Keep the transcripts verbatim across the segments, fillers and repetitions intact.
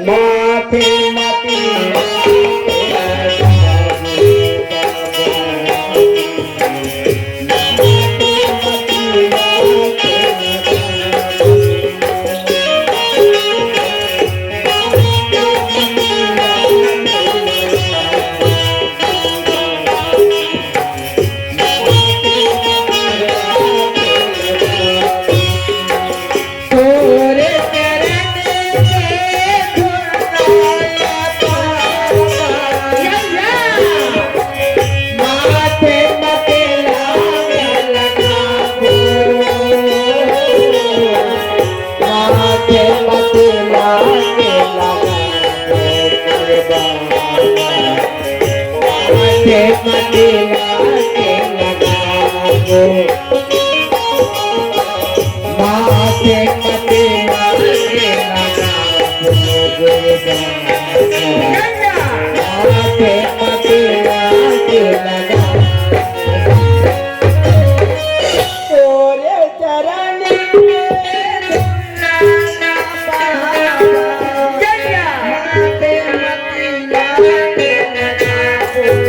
माथे मतिला के लगाबो बाबा। माथे मतिला के लगाबो। तोरे चरण के धुन गाया बाबा। माथे मतिला के लगाबो। माथे मतिला के लगाबो बाबा। माथे मतिला के लगाबो। माथे मतिला के लगाबो गुरु बाबा। माथे मतिला के लगाबो। तोरे चरण में धुन गाना बाबा। माथे मतिला के लगाबो गुरु।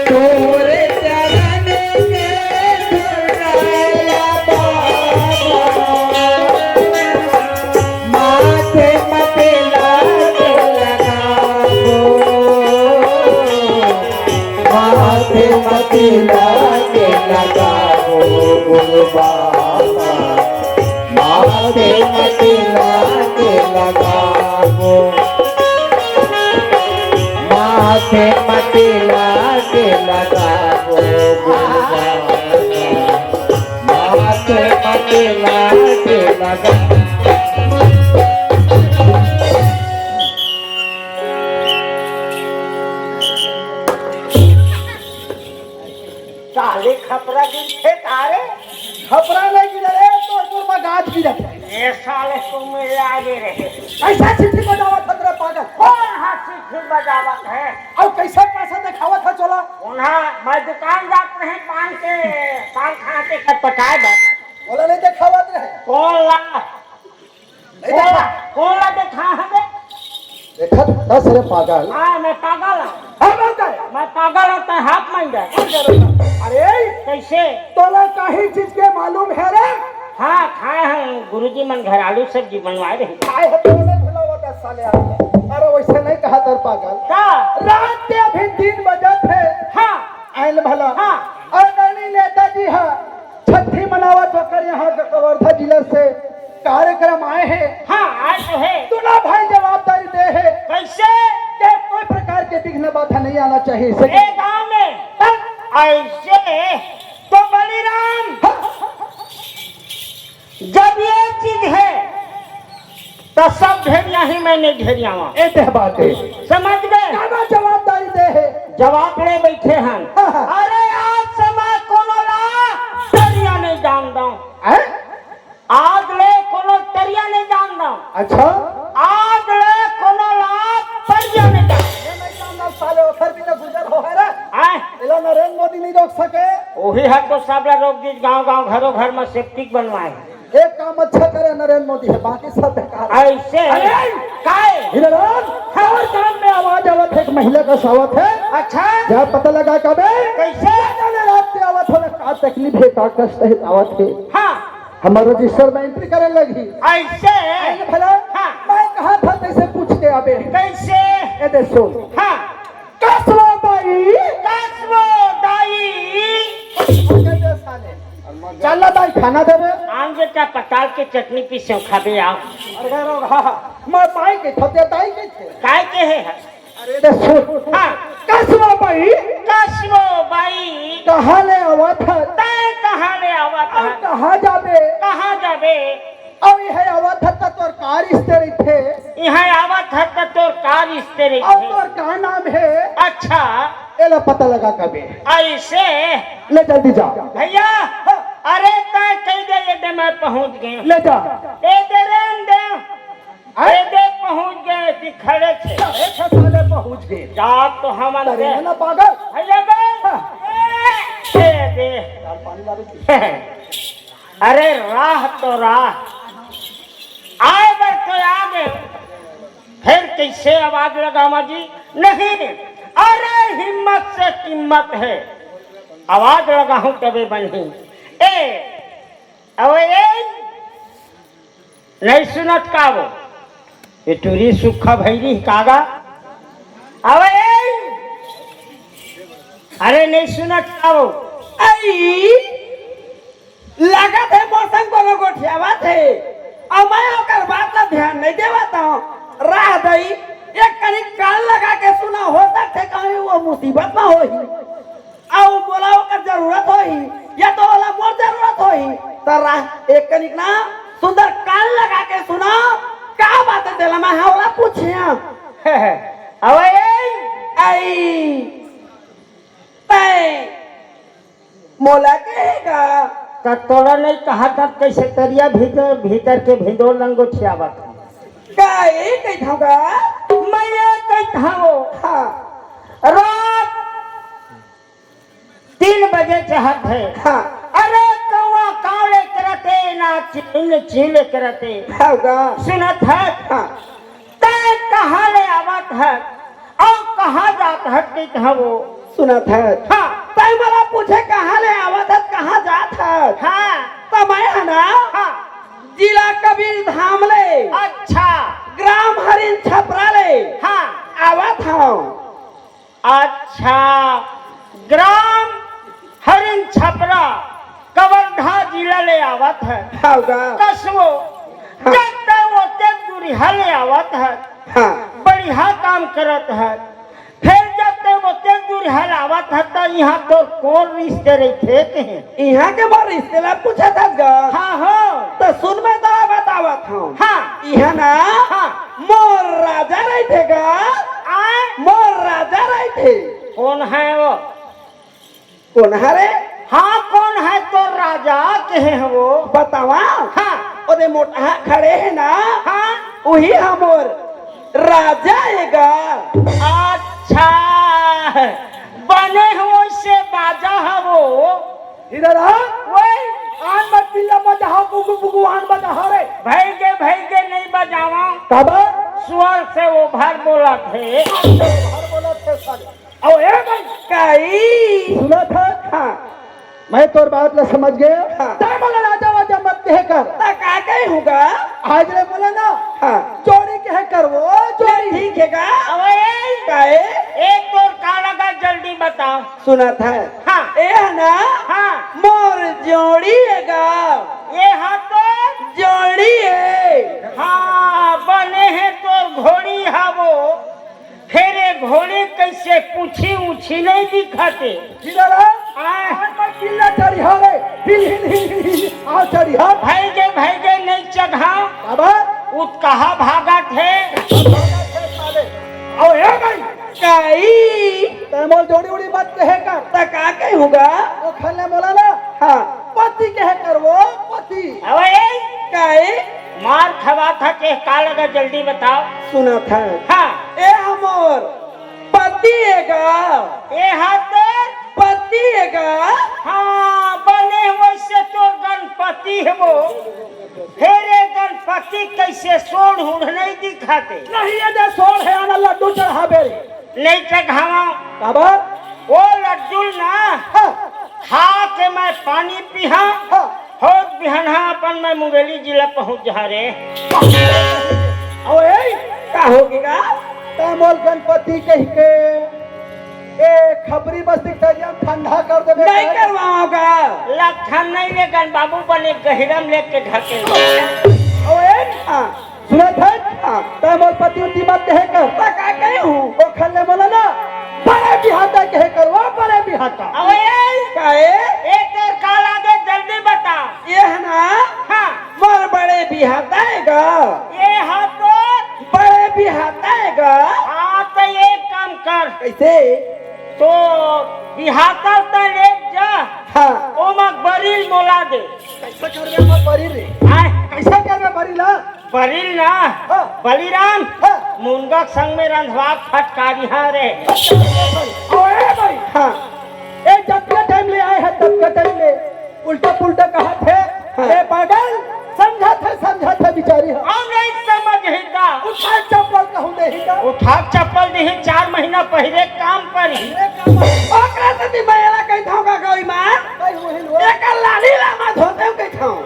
तोरे चरण के धुलाया बाबा, माथे मतिला के लगाबो। माथे मतिला के लगाबो गुरु बाबा। माथे मतिला के लगाबो। माथे मतिला के लगाबो गुरु बाबा। माथे मतिला के लगाबो। साले खपरा गिरथे का रे? खपरा नहीं गिरे रे, तोर तोर मा गाज गिरत हे। ए साले को मिला दे रहे। कैसा चिट्ठी बजावत हस रे पागल? कौन हा चिट्ठी बजावत हे? अउ कैसे पैसा देखावत हस चोला? उन्हा मैं दुकान जात रहे पान के, पान खाना के कर पटाए बस। ओला नहीं देखावत रहे। कौन ला? नहीं कौन ला, देखा। कौन ला देखा हमें? देखत हस रे पागल। हाँ, मैं पागल हूँ। हाँ, बोलता है। मैं पागल हूँ, तो हाथ मांग जाए। अरे, कैसे? तोला कहीं चीज के मालूम है रे? हाँ, खाए हैं गुरुजी मन घर आलू सब्जी बनवाए रहे। खाए है तो नहीं भुलावा दस साले आदमी। अरे, वैसे नहीं कहा तर पागल। का? रात के अभी तीन बजत हे। हाँ। आयल भला। हाँ। और नहीं नेताजी हा छठी मनावत होकर यहाँ के कवर्धा जिला से कार्यक्रम आए हैं। हाँ, आए तो है। दूनों भाई जवाबदारी दे है। कैसे? कि कोई प्रकार के विघ्न बाधा नहीं आना चाहिए। सही। ए गांव में। हाँ। ऐसे तो बलिराम, हाँ। जब ये चीज है, त सब ढेरिया ही मैं नहीं ढेरियावा। ए देह बाटे। समझ गए? ज्यादा जवाबदारी दे है। जवाब ले बैठे हन। हाँ, हाँ। अरे आज से मैं कोनो ला तरिया नहीं जान दऊं। हैं? आज ले कोनो तरिया नहीं जान दऊं। अच्छा। आज ले कोनो ला तरिया नहीं जान। ये नहीं जान दऊं साले, ओखर भी तो गुजर हो है रे। हैं? एला नरेंद्र मोदी नहीं रोक सके। वही हर तो सब ला रोक दीस, गांव गांव घरों घर में सेप्टिक बनवाए। एक काम अच्छा करे नरेंद्र मोदी है, बाकी सब बेकार है। ऐसे है। अरे! काय? हिरलाल, हाँ। और कान में आवाज आवत है, एक महिला का सावत है। अच्छा। जा पता लगा कबे? कैसे? जाने रात के आवत हो, का तकलीफ है, का कष्ट है, आवत है। हाँ। हमर रजिस्टर में एंट्री करे लगी। ऐसे? अरे भला, हाँ। मैं कहा था तैसे पूछ के आबे। कैसे? ए दे सुन। हाँ। कसवा बाई। कसवा दाई। चल ना दाई, खाना देबे। आन बेटा, पताल के चटनी पीसे खाबे, आओ। अरे रो, हाँ, हाँ। मैं बाई के थोते दाई के थे। काय के है? अरे रे सुन। हाँ। कसवा बाई। कसवा बाई। कहाँ ले आवत है? तैं कहाँ ले आवत है? कहाँ जाबे? कहाँ जाबे? अउ इहाँ आवत हस त तोर का रिश्ते रहिथे? इहाँ आवत हस त तोर का रिश्ते रहिथे? अउ तोर का नाम हे? अच्छा। एला पता लगा कबे। ऐसे? ले जल्दी जा। भैया, अरे तैं कह दे, ये दे मैं पहुंच गए। ले जा। ए दे रे, दे। हैं? ए दे पहुंच गए, ती खड़े थे। अरे छे साले पहुंच गए। जा तो हम अरे अंदर। ना पागल। भैया गए। हाँ। ए, ए दे। यार, पानी ला दे। अरे राह तो राह, आए बर तो आ गए, फिर कैसे आवाज लगावा जी? नहीं, अरे हिम्मत से कीमत है, आवाज लगाहूं तबे बनही। ए, अबे ए, नहीं सुनत का वो? ये टूरी सुखा भैरी कागा? अबे ए, अरे नहीं सुनत का वो? आई, लगत हे मोर संग कोनो गोठियावत हे, अउ मैं ओकर बात ला ध्यान नहीं देवत हूँ। राह दई, एक कनी कान लगा के सुना, हो सकथे कहीं वो मुसीबत में होही, अउ मोला ओकर जरूरत होही, या तो ओला मोर जरूरत होही। त राह एक कनिक ना सुंदर कान लगा के सुना, का बात हे तेला मैं हा ओला पूछिया। अबे ए, आई, तै मोला कहेगा? त तोला नहीं कहा था कैसे तरिया भीतर, भीतर के भिंडोल लंगोठियावत हूँ। का ये कही था गा? मैं ये कही था वो। हाँ। रात तीन बजे चाहत है। हाँ। अरे कौआ कावले करते ना चिल चिल करते। हाँ गा। सुनत है? हाँ। तै कहाँ ले आवत है? अउ कहाँ जात हस कहित हवो? सुनत हस? हाँ। तै मोला पूछे कहाँ ले आवत हस, कहाँ जात हस? हाँ। त मैं ह ना हाँ। जिला कबीरधाम ले, अच्छा। ग्राम हरिन छपरा ले हाँ। आवत हंव। अच्छा, ग्राम हरिन छपरा कवर्धा जिला ले आवत हस। हाँ गा। कस वो, हाँ। जब तक ओतेक दूरिहा ले आवत हस, हाँ। बढ़िया काम करत हस। फेर जब तक ओतेक दूरिहा ले आवत हस, त इहाँ तोर कोन रिश्ते रहिथे कहे? इहाँ के मोर रिश्ते ला पूछत हस गा? हाँ, हाँ। त सुन, मैं तोला बतावत हंव। हाँ। इहाँ ना हाँ। मोर राजा रहिथे गा। आय? मोर राजा रहिथे। कोन हे वो? कोन हरे? हाँ, कोन हे तोर राजा कहे हे वो? बतावा? हाँ। ओदे मोटहा खड़े हे ना? हाँ। उही ह मोर राजा ए गा। अच्छा, बने हो से बाजा हवो। इधर आ। वही। आन मत पिल्ला बजाओ, बुगु बुगु आन बजाओ रे। भई गे, भई गे नहीं बजावा। काबर? स्वर से वो भर बोलत हे। भर बोलत हे साले। अउ ए भाई। काई? सुनत हस? हाँ। मैं तोर बात ला समझ गे। हाँ। तैं मोला राजा वाजा मत कहे कर। त का कहे हूँ गा? आज ले मोला ना हाँ। जोड़ी कहे कर वो, जोड़ी। ठीक हे गा। अबे ए, काहे? एक तोर का लगा जल्दी बताओ। सुनत हस? हाँ। ए ह ना हाँ। मोर जोड़ी ए गा। ए हा तो जोड़ी ए। हाँ, बने हे तोर घोड़ी हा वो। फेर ए घोड़ी कइसे पूछी ऊँछी नहीं दिखत हे। इधर आ। आय। आन मत चिल्ला चढ़िया रे। हिल, हिल, हिल, हिल, हिल। आ चढ़िया। भई गे, भई गे, नहीं चघाव। बाबा। उत कहाँ भागत हे? अउ ए भाई। काई? तैं मोला जोड़ी उड़ी मत कहे कर। त का कहे हूँ गा? ओखर ले मोला ना। हाँ। पति कहे कर वो, पति। अबे ए। काई? मार खवात हस, का लगा जल्दी बताओ। सुनत हस? हाँ। ए ह मोर पति ए गा। ए हा तोर? पति ए गा। हाँ, बने वइसे तोर गणपति हे वो। फेर ए गणपति कइसे सोंढ़ ऊँढ़ नहीं दिखत हे। नहीं, ए दे सोंढ़ हे, आना लड्डू चढ़ाबे रे। नहीं चढ़ावा। काबर? ओ लड्डू ना हाँ। खा के मैं पानी पीहा। हाँ। हो बिहनहा अपन मैं मुंगेली जिला पहुँच जहा रे। अउ ए, का होगे गा? तैं मोला गणपति कहिके ए खपरी बस्ती के तरिया म ठंडा कर देबे नहीं गा। करवाओ गा। लक्षण नहीं ले गन बाबू बने गहिरा म लेके ढकेल। अउ ए, हाँ। सुनत हस? हाँ। तैं मोला पति उति मत कहे कर। त का कहे हूँ? ओखर ले मोला ना बड़े बिहाता कहे कर, वो बड़े बिहाता। अबे ए! काहे? ए तोर का लागे जल्दी बता। ए ह ना हाँ। मोर बड़े बिहाता ए गा। ए हा तोर? बड़े बिहाता ए गा। हाँ, त एक काम कर। कइसे? तो बिहाता त ले जा। हाँ। ओमा बरील मोला दे। कैसे करबे मैं बरील रे? आय। कैसे करबे बरील ला? बरील ना। हाँ। बलिराम। हाँ। मुनगा के संग में रंधवा फटकारिहा रे। ओए भाई। हाँ। ए, जतका टाइम ले आए हे, ततका टाइम ले उल्टा पुल्टा कहत हे। हाँ। ए पागल, समझत हे, समझत हे बिचारी ह। हम नहीं समझ ही का? उठा चप्पल कहूँ नहीं का? उठा चप्पल नहीं, चार महीना पहले काम पर ही। ओकरा से भी मैं एला कही थाऊँ का गौरी माँ? कही हुई लो। एकर लाली ला मैं धोते हूँ कही थाऊँ।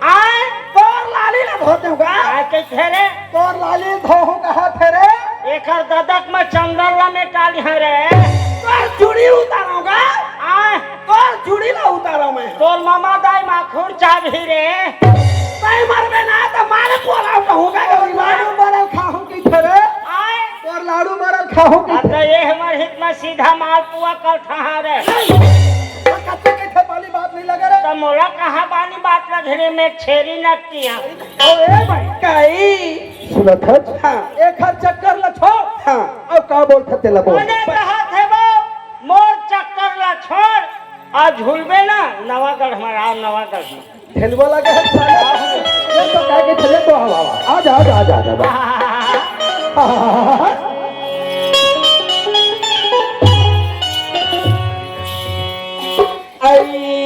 आय? तोर लाली ला धोते हूँ का? आय कही थे रे? तोर लाली धोहूँ कहा थे रे? एकर ददक में चंदन ला में काली है रे। तोर चूड़ी उतारूँ का? आय? तोर चूड़ी ला उतारूँ मैं। तोर मामा दाई माखुर चाबही रे। तै मरबे ना त मारे पोला कहूँ का गौरी माँ? लाडू मरल खाहूँ की थे रे? आय? तोर लाडू मरल खाहूँ की अब थे? तो ये हमर हित में सीधा मालपुआ कल ठहा रे। तो कच्चे के थे पानी बात नहीं लगे रे। तो मोला कहाँ पानी बात लगे रे, मैं छेरी नकटिया। ओ ए भाई। काई? सुनत हच? हाँ। एखर चक्कर ला छोड़। हाँ। अब का बोलत हे तेला बोल। ओने कहा थे वो, मोर चक्कर ला छोड़। आज झूलबे ना नवागढ़ में, आ नवागढ़ में। ठेलवा लगे है साले। ये तो कह के चले तो हवा हवा। आ जा, आ जा, आ जा, आ जा, आ जा। आइए।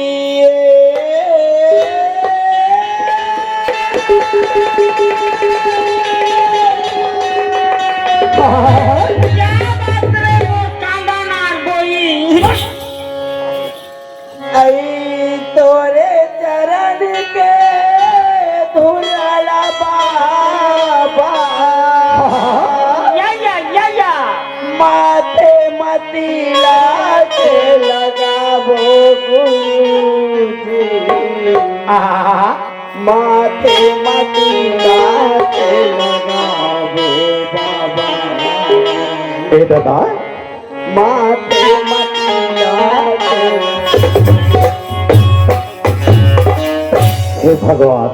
क्या बात रे, वो कांदा नार बोई। आई तोरे चरण के धुलाला बाबा। या, या, या, या। माथे मतीला के लगाबो गुरुजी। आहा। माथे मतीला के लगाबो बाबा। ए दादा, माथे मतिया के। हे भगवान,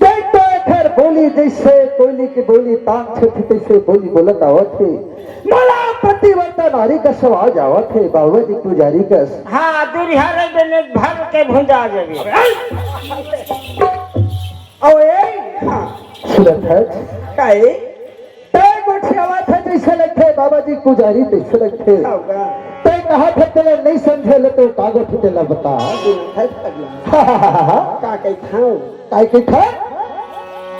जय तो एखर बोली जैसे कोयली के बोली, तान छेठी तैसे बोली बोलत आवत हे। मोला पतिव्रता नारी का सवाल जावत हे, बाबा जी पुजारी का। हाँ, दूरिहा रह बेने भर के भुंजा जाबे। अउ ए, हाँ। सुनत हच? काहे? तै गोठियावत हे जैसे लगथे, बाबा जी पुजारी तैसे लगथे। का होगा? तै कहा थे तेला नहीं समझे ले तो का गोठी तेला बता। सुनत हच पगला। का कही थाऊँ? का कही था?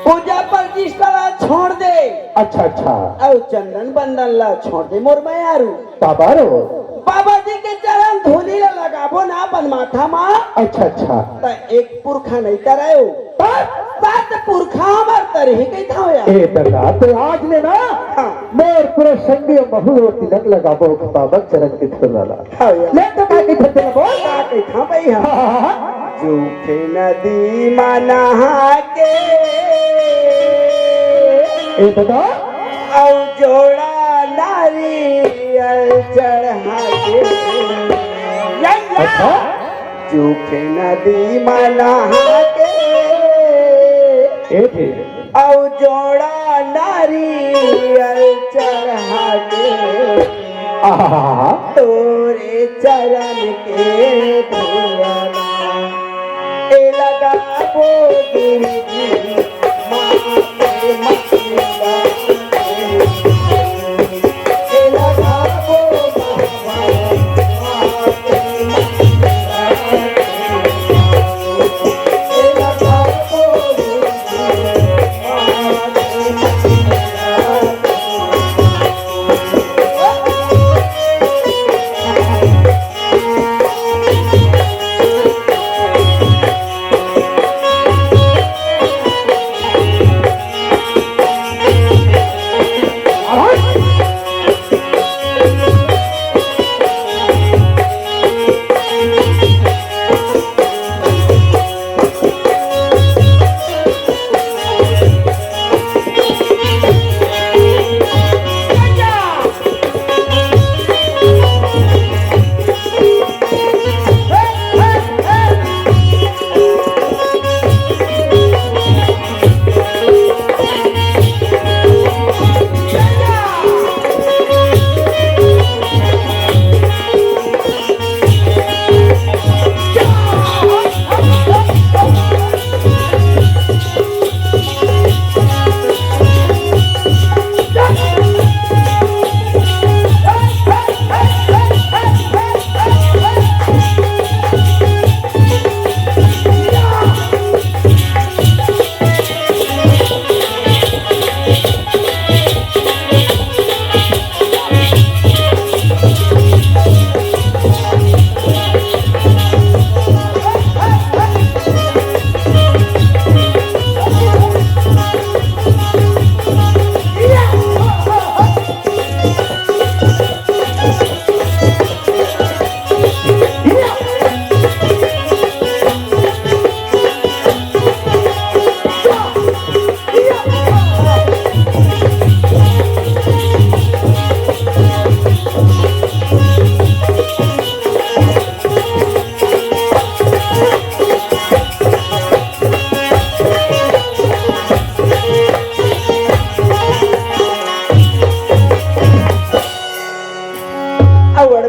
पूजा प्रतिष्ठा ला छोड़ दे। अच्छा, अच्छा। अउ चंदन बंदन ला छोड़ दे मोर मयारू। काबर हो? बाबा जी के चरण धूली ला लगाबो ना अपन माथा मा। अच्छा, अच्छा। त एक पुरखा नहीं तरायो। तब? सात पुरखा हमर तरही कही थाऊँ यार। ए दादा, तो आज ले ना हाँ। मोर पूरा संगी महू तिलक लगाबो बाबा चरण के धूला ला। हाँ यार। ले तो का कही थे बोल। का कही था भाई हाँ। हाँ, हाँ, हाँ। जूखे नदी मा नहा के। ए दादा। अउ जोड़ा नारियल चढ़ा के। या, या। अच्छा। जूखे नदी मा नहा के। ए फिर। अउ जोड़ा नारियल चढ़ा के। आहा। तोरे चरण के धुआं ए लगाबो गिरजी, माथे मतिया। ए लगाबो बाबा, माथे मतिया।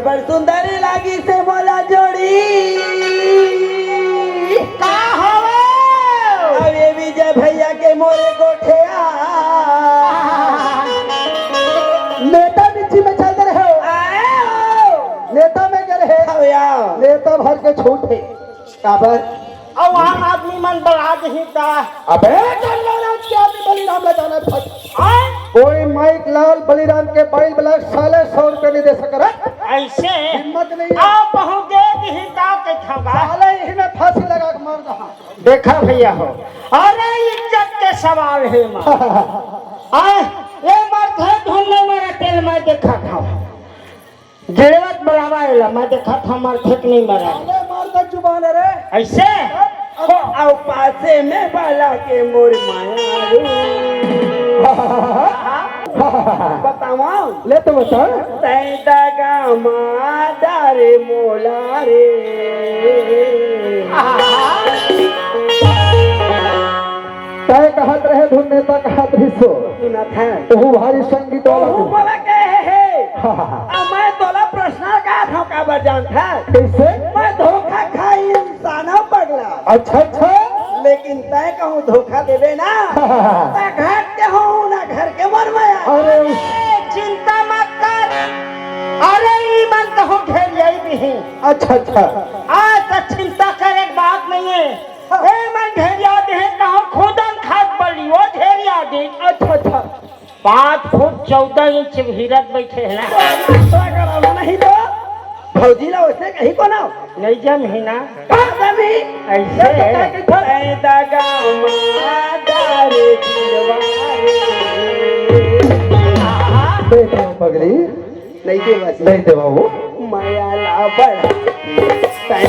बड़ सुंदर लागिस हे मोला जोड़ी। का हवे? अबे विजय भैया के मोरे गोठिया। नेता मिर्ची में चल रहे हो। आए हो। नेता में गे रहे। हवया। नेता भर के छूट हे। काबर? अउ आम आदमी मन बला देही का? अबे, जंगल राज के आदमी बलिराम ला जाना फट। हाँ? कोई माइक लाल बलिराम के बाइल बला साले सौ रुपये नहीं दे सकत। ऐसे? हिम्मत नहीं है। आप हूँ दे देही का के खबा? साले यही में फांसी लगा के मार दहा। देखा भैया हो, अरे इज्जत के सवाल हे माँ। आ, ये मरथे धुन नहीं मरथे, मैं देखा था। गिरवत बलावा एला, मैं देखा था मरथे कि नहीं मरा। अरे मार तो जुबान रे। ऐसे? हो, अउ पासे में बला के मोर माया रे। बतावा। ले तो बता। तै दगा मार डारे मोला रे। तय कहत रहे धुन नेता कहत रहिस हो। सुनत है। ओहू भारी संगीत वाला ओहू तू। बोला के हे, हे। हाँ, हाँ, हाँ। अब मैं तोला प्रश्न का था काबर जानत है? कैसे? मैं धोखा खाई इंसान हूँ पगला। अच्छा, अच्छा। लेकिन तय कहूँ धोखा देबे ना। हाँ, हाँ, हाँ। तय घर के हूँ ना घर के मर माया। अरे। ए, चिंता मत कर। अरे ई मन कहूँ ढेर यही भी। अच्छा, अच्छा। आज तो चिंता करे के बात नहीं है। ए मन ढेरिया दे, कहूँ खुदन खात बली, वो ढेरिया दे। अच्छा, अच्छा। पाँच फुट चौदह इंच भीरत बैठे है ना। तो नाश्ता करावा नहीं तो। भौजी ला वैसे कहीं को ना। नहीं जम ही ना। का जमी? ऐसे। ये तो क्या कहता है? ऐ दगा मादार दिलवा रे। बैठे पगली। नहीं दे बस। नहीं दे बाबू। माया ला बढ़ा के तैं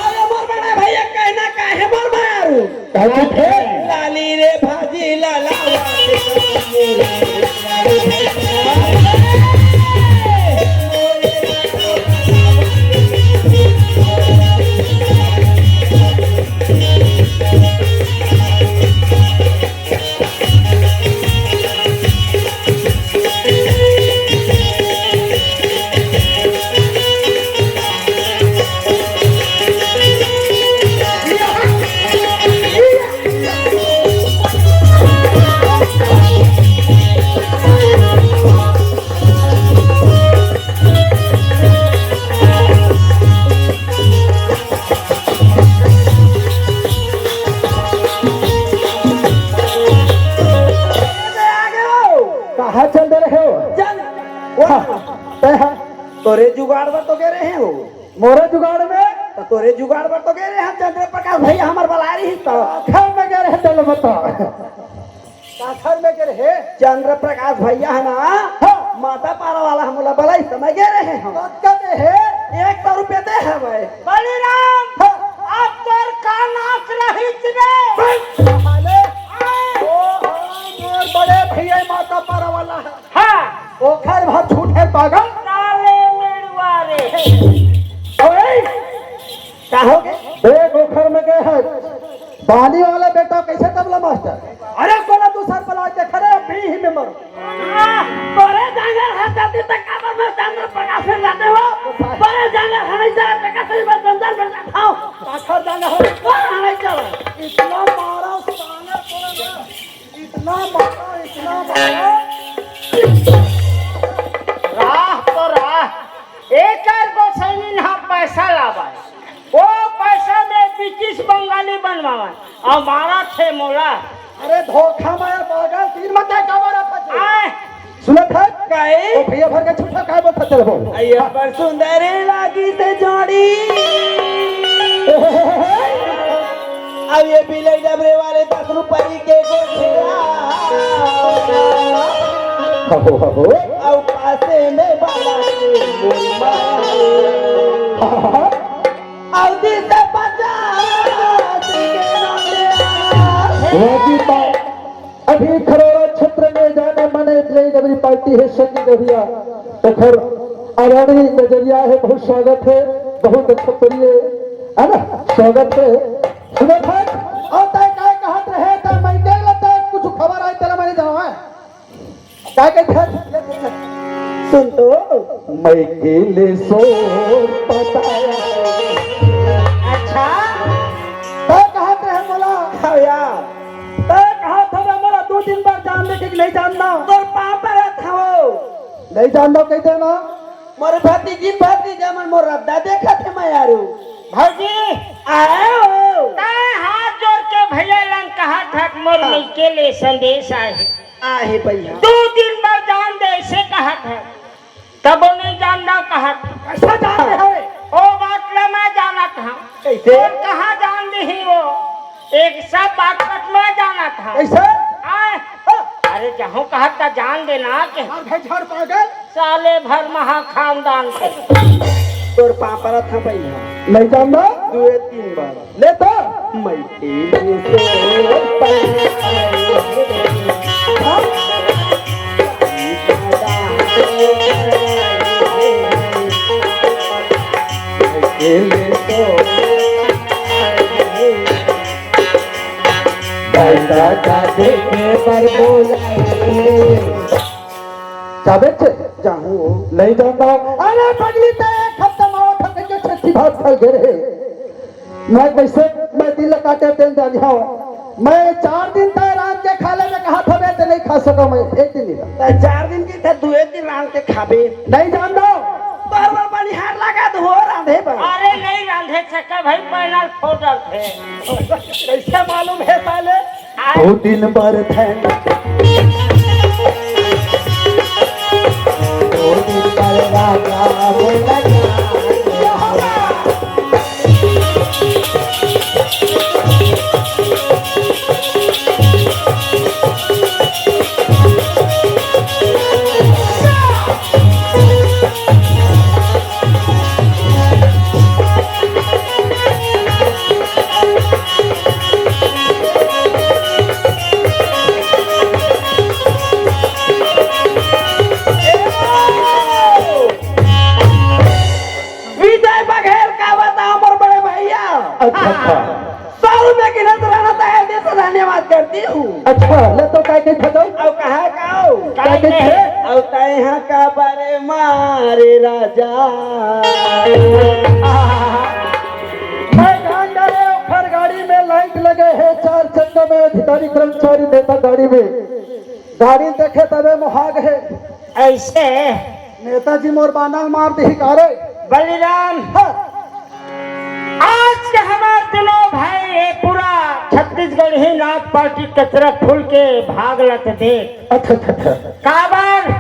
अरे मोर बड़ा भैया कहना काहे मोर मारू? काहे थे? लाली रे भाजी लाला। कहाँ चल दे रहे हो? चल। वाह, तय है। तोरे जुगाड़ बर तो गे रहे हो। मोरे जुगाड़ में? तो तोरे जुगाड़ बर तो गे रहे हैं। चंद्र प्रकाश भैया हमार बला रही तो। घर में गे रहे, चलो बताओ। काखर में गे रहे? चंद्र प्रकाश भैया है ना? हाँ। माता पारा वाला हम बोला बलाई समय गे रहे हम। कतका दे हे? एक सौ रुपया दे हे भाई। बलिराम, हाँ। अब तोर का नाक रही रे? बस, साले। आए। ओ, हाँ, मोर बड़े भैया माता पारा वाला है। हाँ। ओखर भर छूट हे पागल। साले मेड़ुआ रे। ओए, का हो गे? देख, ओखर में गे हे। बानी वाला बेटा कैसे तबला मास्टर? अरे, कोनो दूसर बला के खड़े, अभी ही में मरो। आ, तोरे जांगर हर जाती तक काबर में चंद्र प्रकाश में जाते हो? तोरे जांगर हर नहीं चला, प्रकाश में बस जंजाल बन जाता हो। पाछर जांगर हर, कौन हर नहीं चला? इतना मारा, साले, तोरे में। इतना राह तो राह, एकर गोसैनी ना पैसा लावय, वो पैसा में ब्रिटिश बंगाली बनवावय, अउ मारत हे मोला। अरे धोखा मार पागल, तीन मत है, का मारत हे? आय। सुनत हे? काहे? ओ भैया भर के छुट्टा काय बोलत हे, चल बोल। अय्या पर सुंदर लागी से जोड़ी। अब ये बिलई डबरे वाले दस रुपये के गोठिया। हो, हो, हो। अब पासे में बाला के मुंबई। अब दिस पचास के नोटिया। वाह जी, वाह। अभी खरोरा क्षेत्र में जाने माने बिलई डबरी पार्टी हे सन्नी गौरिया, ओकर अरानी नजरिया हे, बहुत स्वागत हे, बहुत अच्छा प्रिय हे ना, स्वागत हे। सुनत हे? अउ तैं काय कहत रहे, तैं मैं के लगता है कुछ खबर आय तेला मैं जानव हे। काय कहत हे? सुन तो। मैं के ले सोर पताया। अच्छा। तैं कहत रहे मोला। हाँ यार। तैं कहत हवे मोला दू दिन बर जान दे के नहीं जानना। तोर पाँव परत हवं। नहीं जानना कहिथे ना। मोर भतीजी भतीजा मन मोर रद्दा देखत हे मैं यारू। भौजी। आए हो। तैं हाथ जोड़ के भैया लंग कहत हस मोर हाँ। मइके ले संदेश आए हे। आहे भैया। दू दिन बर जान दे, अइसे कहत हस। तब वो नहीं जानना कहत। कैसा जान रहे? ओ बात ला मैं जानत हंव। कैसे? तोर कहाँ जान देही वो? एक सब बात ला मैं जानत हंव। कैसे? आय। हाँ। अरे जहूँ कहत त जान देना के। मार भाई झाड़ पागल। साले भर महा खानदान के। तोर पाँव परत हंव भैया। नहीं जानना? दुए तीन बार। ले तो। मैं तेरे से पैसा का देखे पर बोला। जाबे छे? जाहूँ। नहीं जानता। अरे पगली, तैं एक हफ्ता मावा खा के छठी भात खा गे रहे। मैं कैसे मैं दिन ला काटे तेन जानिहाव। मैं चार दिन तैं रांध के खा ले, मैं कहा था बे, तैं नहीं खा सका, मैं एक दिन नहीं। तैं चार दिन की था, दू एक दिन रांध के खाबे। नहीं जानता। बार बार बनिहार लगा दो हो रांधे बर। अरे नहीं रांधे सका भाई, पैनल फोड़ डालते। कैसे मालूम है साले? दो दिन बर धन, दो दिन बर राजा बोला। विजय बघेल का बताओ मोर बड़े भैया। अच्छा, अच्छा। सौ रुपए की नजराना तैयार दे से धन्यवाद करती हूँ। अच्छा, ले तो काय के खतम? अब कहा का हो? काय के थे? अब तय यहाँ का बारे मारे राजा। मैं जान डारे ओखर गाड़ी में लाइट लगे है, चार चक्का में अधिकारी कर्मचारी नेता गाड़ी में। गाड़ी देखे तबे मोहाग है। ऐसे नेताजी मोर बाना मार दिही का रे? बलिराम। हाँ। आज के हमार तीनों भाई ये पूरा छत्तीसगढ़ ही नाच पार्टी कचरा फूल के भाग लत देख। अच्छा, अच्छा, अच्छा। काबर?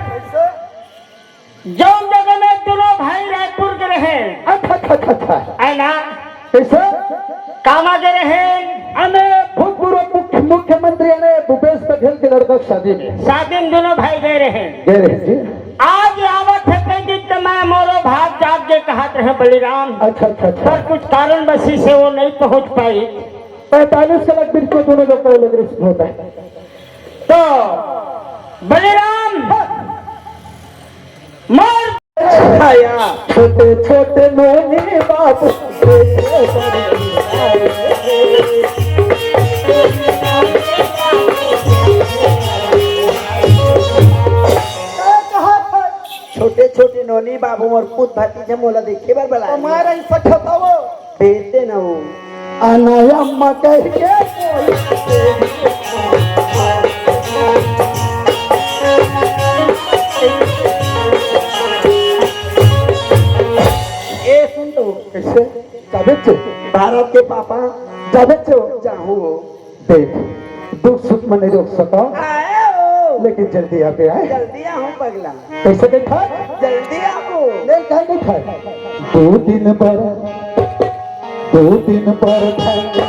जौन जगह में तीनों भाई रायपुर के रहे। अच्छा, अच्छा, अच्छा, अच्छा। है ना? कैसे? कामा गे रहे? अने भूतपूर्व मुख्य-, मुख्यमंत्री अने भूपेश बघेल के लड़का के शादी में। शादी में दोनों भाई गए रहे। गए रहे जी। आज आवत हे कई दिन त मैं मोरो भाग जाग के कहत रहे बलिराम। अच्छा, अच्छा, अच्छा। पर कुछ कारणवश से वो नहीं पहुंच पाई। पैंतालीस के लग बिल्कुल दोनों जो कॉल लग रिसीव होता है। तो बलिराम मोर छाया। छोटे छोटे नोनी बाबू, छोटे छोटे नोनी बाबू मोर पूत भतीजा मोला देखे बर बलाए। हमारा ही सखत हवो। बेटे न हो। अनायम्मा कह के कोई। पापा, जाबे चो। जाहूँ। देख, दुख सुख में नहीं रोक सका, आए हो। लेकिन जल्दी आबे, आए। जल्दी आहूँ पगला। कैसे देखा? जल्दी आहूँ। नहीं, काहे नहीं खाए? दो दिन पर, दो दिन पर खाएंगे।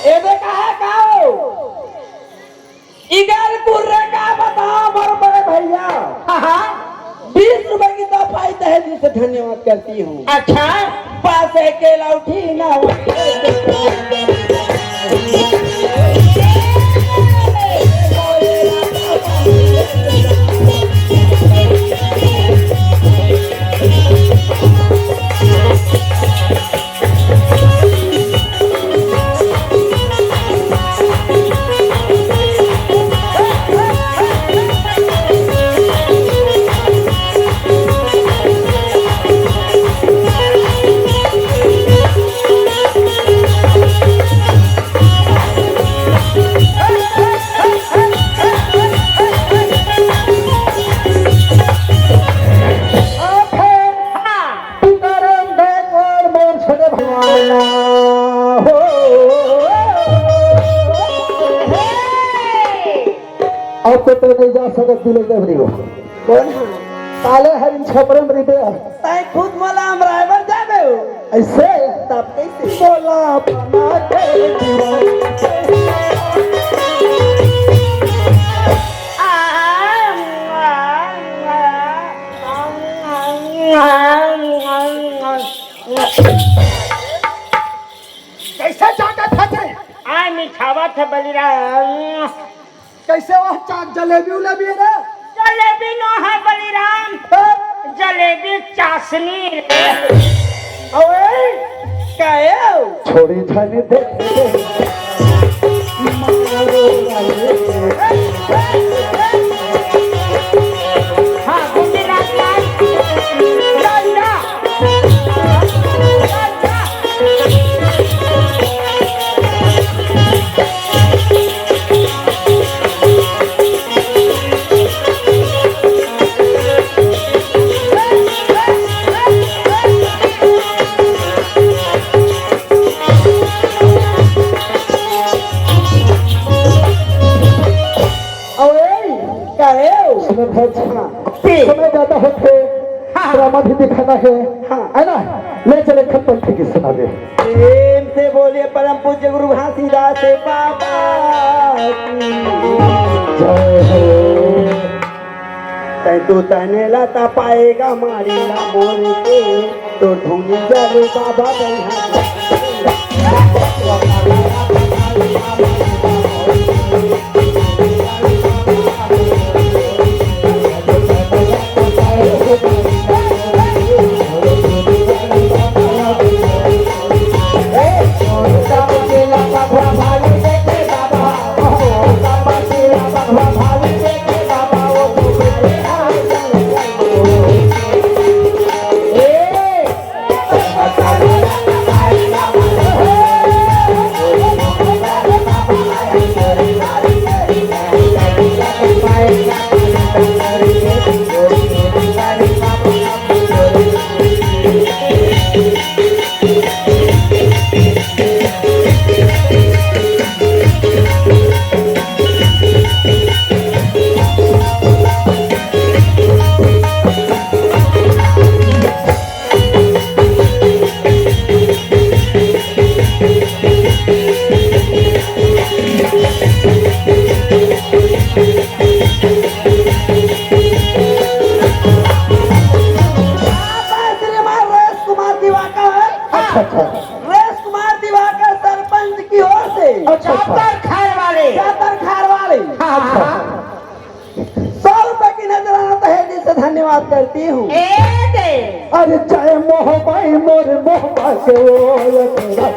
एदे कहा का हो? इगर कुर्रे का बताओ मोर बड़े भैया। हाँ, हाँ। बीस रुपए की दफाई दहेज से धन्यवाद करती हूँ। अच्छा। पासे के लौठी ना हो। तुकाराम गायकवाड़ मोर छोटे भगवान हो। अब तो तैं नहीं जा सकत, दिले देवरी हो। कौन है? काले हरिन छपरे में रिबे। तैं खुद मोला अमराए बर जाबे हो। ऐसे? तब कैसे? बोला बना के दीवाना। कैसे जागत हथे? आय मिठावत हे बलिराम। कैसे वह चाक जलेबी उलेबी रे? जलेबी नो है बलिराम, हाँ? जलेबी चाशनी रे। ओए, काहे हो? छोड़ी झन दे। हाँ, गुजरात लाल। राजा। अरे, का हे? सुनत हस? हाँ। समय ज्यादा होथे, हाँ। ड्रामा भी दिखाना हे, हाँ। है ना? ले चले खत पंथी की सुना दे। प्रेम से बोलिए परम पूज्य गुरु घासीदास बाबा की जय हो। तैं तो तने ला त पाएगा मारी ला मोर के, तो ढूंढी जा रे बाबा बनिहा। श्रीमान रेश कुमार दिवाकर। अच्छा, अच्छा। रेश कुमार दिवाकर सरपंच की ओर से। अच्छा, अच्छा। जातर खार वाले। जातर खार वाले। हाँ, करती हूँ। ए दे। अरे जय मोहबाई मोर मोहबा के ओ अखरा।